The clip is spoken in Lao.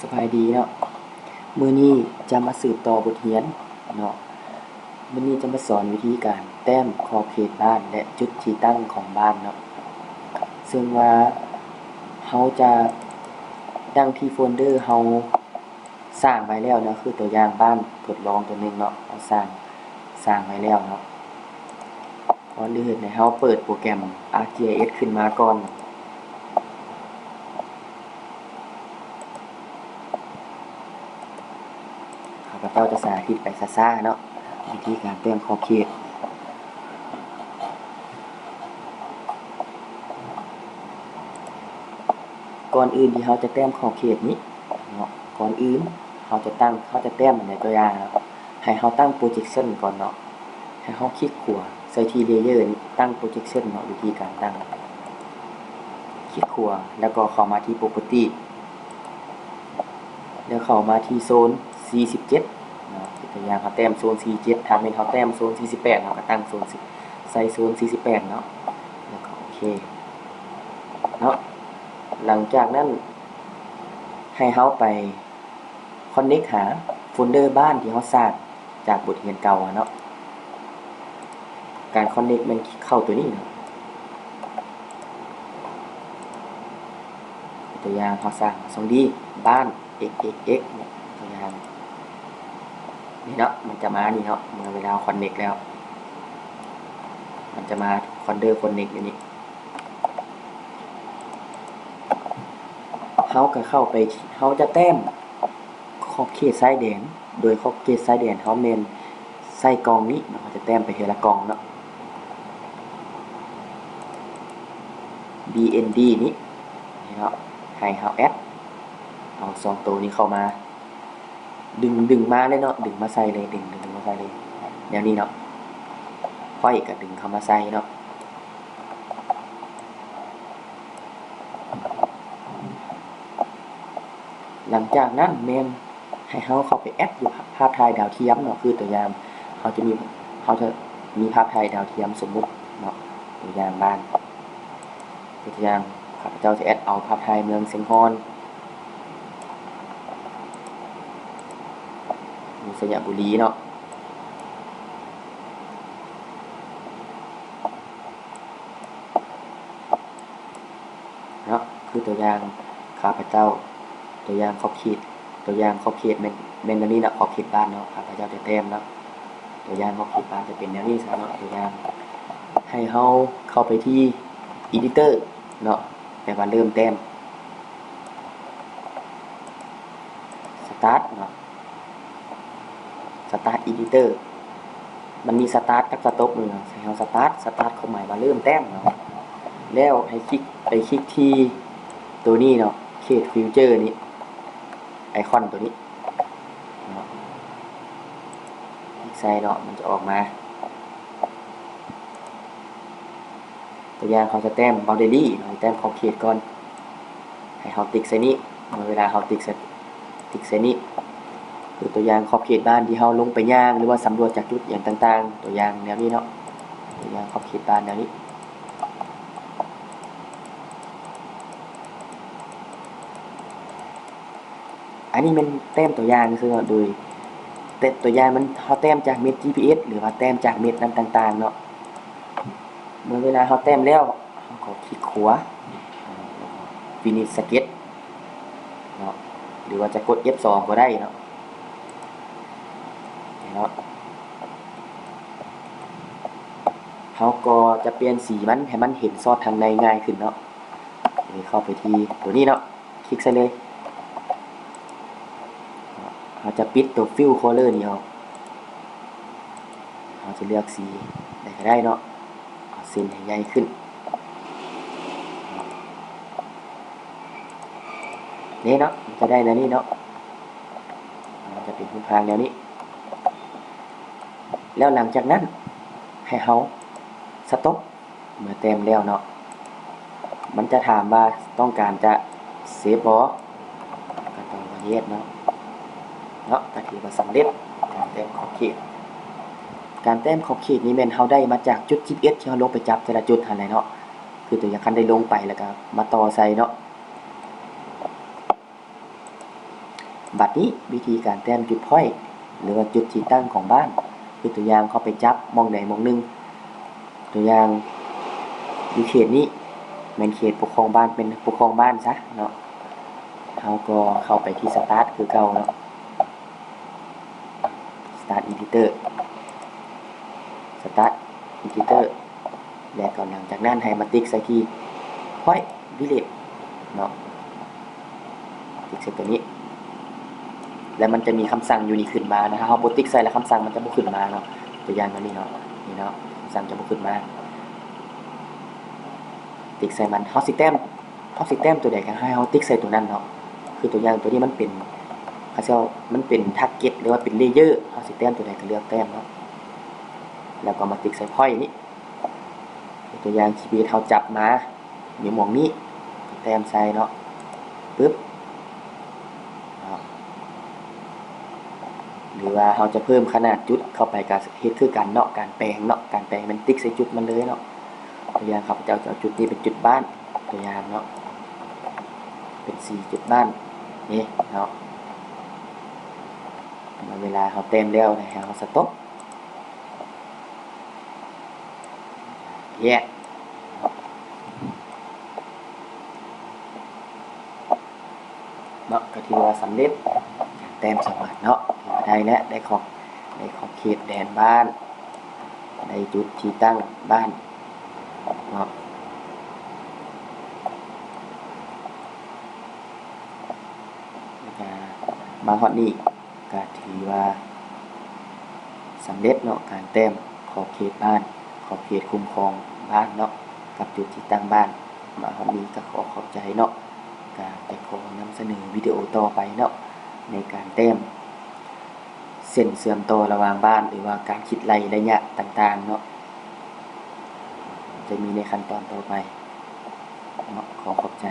ສະບາຍດີເນາະ, ມື້ນີ້ຈະມາສືບຕໍ່ບົດຮຽນເນາະ. ມື້ນີ້ຈະມາສອນວິທີການແຕ້ມຂອບເຂດບ້ານ ແລະ ຈຸດທີ່ຕັ້ງຂອງບ້ານເນາະ, ເຊິ່ງວ່າເຮົາຈະ ດັ່ງທີ່ໂຟນເດີເຮົາສ້າງໄວ້ແລ້ວເນາະ, ຄືຕົວຢ່າງບ້ານທົດລອງຕົວໜຶ່ງເນາະ, ເຮົາສ້າງ ສ້າງໄວ້ແລ້ວເນາະ. ກ່ອນອື່ນໃຫ້ເຮົາເປີດໂປຣແກຣມ ArcGIS ຂຶ້ນມາກ່ອນ. ຂ້າພະເຈົ້າຈະສາທິດໄປຊ້າໆເນາະ, ວິທີການແຕ້ມຂອບເຂດ. ກ່ອນອື່ນທີ່ເຮົາຈະແຕ້ມຂອບເຂດນີ້ເນາະ, ກ່ອນອື່ນເຮົາຈະຕັ້ງ ເຮົາຈະແຕ້ມໃນຕົວຢ່າງເນາະ, ໃຫ້ເຮົາຕັ້ງ projection ກ່ອນເນາະ. ໃຫ້ເຮົາຄລິກຂວາໃສ່ທີ່ layer ນີ້, ຕັ້ງ projection ເນາະ. ວິທີການຕັ້ງ ຄລິກຂວາ ແລ້ວກໍເຂົ້າມາທີ່ property ແລ້ວເຂົ້າມາທີ່ໂຊນສີ່ສິບເຈັດເນາະ. ຕົວຢ່າງເຮົາແຕ້ມໂຊນສີ່ສິບເຈັດ, ຖ້າແມ່ນເຮົາແຕ້ມໂຊນສີ່ສິບແປດ ເຮົາກໍຕັ້ງໂຊນ ໃສ່ໂຊນສີ່ສິບແປດເນາະ, ແລ້ວກໍໂອເຄເນາະ. ຫຼັງຈາກນັ້ນໃຫ້ເຮົາໄປ connect ຫາໂຟນເດີບ້ານທີ່ເຮົາສ້າງຈາກບົດຮຽນເກົ່າເນາະ. ການ connect ແມ່ນເຂົ້າຕົວນີ້ເນາະ. ຕົວຢ່າງເຮົາສ້າງຊ່ອງ D ບ້ານ X X X ເນາະ, ຕົວຢ່າງນີ້ເນາະ, ມັນຈະມານີ້ເນາະ. ເມື່ອເວລາເຮົາ connect ແລ້ວ ມັນຈະມາໂຟນເດີ connect ຢູ່ນີ້. ເຮົາກໍເຂົ້າໄປ ເຮົາຈະແຕ້ມຂອບເຂດຊາຍແດນ, ໂດຍຂອບເຂດຊາຍແດນເຮົາແມ່ນໃສ່ກ່ອງນີ້ເນາະ, ເຮົາຈະແຕ້ມໄປເທື່ອລະກ່ອງເນາະ. BND ນີ້ເນາະ, ໃຫ້ເຮົາ add ເອົາສອງໂຕນີ້ເຂົ້າມາ. ດຶງ ດຶງມາເລີຍເນາະ, ດຶງມາໃສ່ເລີຍ, ດຶງ ດຶງມາໃສ່ເລີຍ ແນວນີ້ເນາະ. ຂ້ອຍກໍດຶງເຂົ້າມາໃສ່ເນາະ. ຫຼັງຈາກນັ້ນແມ່ນໃຫ້ເຮົາເຂົ້າໄປ add ຢູ່ພາບຖ່າຍດາວທຽມເນາະ, ຄືຕົວຢ່າງເຮົາຈະມີ ເຮົາຈະມີພາບຖ່າຍດາວທຽມສົມມຸດເນາະ, ຕົວຢ່າງບ້ານ ຕົວຢ່າງ ຂ້າພະເຈົ້າຈະ add ເອົາພາບຖ່າຍເມືອງຊຽງຮ່ອນ ຢູ່ໄຊຍະບູລີເນາະ. ເນາະ, ຄືຕົວຢ່າງ ຂ້າພະເຈົ້າ ຕົວຢ່າງຂອບເຂດ ຕົວຢ່າງຂອບເຂດແມ່ນ ແມ່ນອັນນີ້ເນາະ, ຂອບເຂດບ້ານເນາະ, ຂ້າພະເຈົ້າຈະແຕ້ມເນາະ. ຕົວຢ່າງຂອບເຂດບ້ານຈະເປັນແນວນີ້ຊະເນາະ. ຕົວຢ່າງ ໃຫ້ເຮົາເຂົ້າໄປທີ່ Editor ເນາະ, ແປວ່າເລີ່ມແຕ້ມ Start ເນາະ, Start Editor ມັນມີ Start ກັບ Stop ເນາະ. ໃຫ້ເຮົາ Start Start ຄວາມໝາຍວ່າເລີ່ມແຕ້ມເນາະ, ແລ້ວໃຫ້ຄລິກ ໄປຄລິກທີ່ໂຕນີ້ເນາະ, Create Future ນີ້, ໄອຄອນໂຕນີ້ເນາະ, ຄລິກໃສ່ເນາະ, ມັນຈະອອກມາ. ຕົວຢ່າງເຮົາຈະແຕ້ມ boundary ເຮົາແຕ້ມຂອບເຂດກ່ອນ, ໃຫ້ເຮົາຕິກໃສ່ນີ້. ເມື່ອເວລາເຮົາຕິກໃສ່ ຕິກໃສ່ນີ້ ຄືຕົວຢ່າງຂອບເຂດບ້ານທີ່ເຮົາລົງໄປຍ່າງ ຫຼືວ່າສຳຫຼວດຈາກຈຸດຫຍັງຕ່າງໆ, ຕົວຢ່າງແນວນີ້ເນາະ, ຕົວຢ່າງຂອບເຂດບ້ານແນວນີ້. ອັນນີ້ແມ່ນແຕ້ມຕົວຢ່າງຊື່ໆເນາະ, ໂດຍແຕ່ຕົວຢ່າງມັນ ເຮົາແຕ້ມຈາກແມັບ ຈີພີເອັສ ຫຼືວ່າແຕ້ມຈາກແມັບນັ້ນຕ່າງໆເນາະ. ເມື່ອເວລາເຮົາແຕ້ມແລ້ວ ເຮົາກໍຄລິກຂວາ Finish Sketch ເນາະ, ຫຼືວ່າຈະກົດ ເອັຟສອງ ກໍໄດ້ເນາະ. ເນາະ ເຮົາກໍຈະປ່ຽນສີມັນໃຫ້ມັນເຫັນສອດທາງໃນງ່າຍຂຶ້ນເນາະ. ເຂົ້າໄປທີ່ຕົວນີ້ເນາະ, ຄລິກໃສ່ເລີຍ. ເຮົາຈະປິດຕົວ Fill Color ນີ້ອອກ, ເຮົາຈະເລືອກສີໃດກໍໄດ້ເນາະ, ເອົາເສັ້ນໃຫ້ໃຫຍ່ຂຶ້ນ. ນີ້ເນາະ, ມັນຈະໄດ້ແນວນີ້ເນາະ, ມັນຈະເປັນຮູບຮ່າງແນວນີ້. ແລ້ວຫຼັງຈາກນັ້ນໃຫ້ເຮົາ Stop ເມື່ອແຕ້ມແລ້ວເນາະ, ມັນຈະຖາມວ່າຕ້ອງການຈະ Save ບໍ່, ກໍຕ້ອງວ່າ Yes ເນາະ. ເນາະ, ກໍຖືວ່າສຳເລັດການແຕ້ມຂອບເຂດ. ການແຕ້ມຂອບເຂດນີ້ແມ່ນເຮົາໄດ້ມາຈາກຈຸດ ຈີພີເອັສ ທີ່ເຮົາລົງໄປຈັບແຕ່ລະຈຸດຫັ້ນແຫຼະເນາະ, ຄືຕົວຢ່າງຄັນໄດ້ລົງໄປແລ້ວກໍມາຕໍ່ໃສ່ເນາະ. ບັດນີ້ວິທີການແຕ້ມຈຸດພອຍ ຫຼືວ່າຈຸດທີ່ຕັ້ງຂອງບ້ານ ຄືຕົວຢ່າງເຮົາໄປຈັບໝ່ອງໃດໝ່ອງໜຶ່ງ ຕົວຢ່າງຢູ່ເຂດນີ້ແມ່ນເຂດປົກຄອງບ້ານ ເປັນປົກຄອງບ້ານຊະເນາະ ເຮົາກໍເຂົ້າໄປທີ່ Start ຄືເກົ່າເນາະ Start Editor Start Editor ແລະກໍຫຼັງຈາກນັ້ນໃຫ້ມາຕິກໃສ່ທີ່ Point Delete ເນາະ ຕິກໃສ່ຕົວນີ້ ແລ້ວມັນຈະມີຄຳສັ່ງຢູ່ນີ້ຂຶ້ນມານະ ຖ້າເຮົາບໍ່ຕິກໃສ່ແລ້ວຄຳສັ່ງມັນຈະບໍ່ຂຶ້ນມາເນາະ ຕົວຢ່າງຕົວນີ້ເນາະ ນີ້ເນາະ ຄຳສັ່ງຈະບໍ່ຂຶ້ນມາ ຕິກໃສ່ມັນ ເຮົາຊິແຕ້ມ ເຮົາຊິແຕ້ມຕົວໃດກໍໃຫ້ເຮົາຕິກໃສ່ຕົວນັ້ນເນາະ ຄືຕົວຢ່າງຕົວນີ້ມັນເປັນ ເຂົາເຈົ້າ ມັນເປັນ Target ຫຼືວ່າເປັນ Layer ເຮົາຊິແຕ້ມຕົວໃດກໍເລືອກແຕ້ມເນາະ ແລ້ວກໍມາຕິກໃສ່ Point ນີ້ ຕົວຢ່າງ Keyblade ເຮົາຈັບມາຢູ່ໝ່ອງນີ້ ແຕ້ມໃສ່ເນາະ ປຶບ ເນາະ ຫຼືວ່າເຮົາຈະເພີ່ມຂະໜາດຈຸດເຂົ້າໄປກໍເຮັດຄືກັນເນາະ ການແປງເນາະ ການແປງແມ່ນຕິກໃສ່ຈຸດມັນເລີຍເນາະ ຕົວຢ່າງ ຂ້າພະເຈົ້າຈະເອົາຈຸດນີ້ເປັນຈຸດບ້ານ ຕົວຢ່າງເນາະ ເປັນສີ່ຈຸດບ້ານ ນີ້ເນາະ ແລ້ວເວລາເຮົາແຕ້ມແລ້ວໃຫ້ເຮົາ Stop ແຍກ ເນາະ ກໍຖືວ່າສຳເລັດ ການແຕ້ມສອງອັນເນາະ ຖືວ່າໄດ້ແລ້ວ ໄດ້ຂອບ ໄດ້ຂອບເຂດແດນບ້ານ ໄດ້ຈຸດທີ່ຕັ້ງບ້ານເນາະ ແລ້ວກະມາຮອດນີ້ ກະຖືວ່າສຳເລັດເນາະ ການແຕ້ມຂອບເຂດບ້ານ ຂອບເຂດຄຸ້ມຄອງບ້ານເນາະ ກັບຈຸດທີ່ຕັ້ງບ້ານ ມາຮອດນີ້ກະຂໍຂອບໃຈເນາະ ກະຈະຂໍນຳສະເໜີວິດີໂອຕໍ່ໄປເນາະ ໃນການແຕ້ມເສັ້ນເຊື່ອມຕໍ່ລະຫວ່າງບ້ານ ຫຼືວ່າການຄິດໄລ່ໄລຍະຕ່າງໆເນາະ ຈະມີໃນຂັ້ນຕອນຕໍ່ໄປເນາະ ຂໍຂອບໃຈ.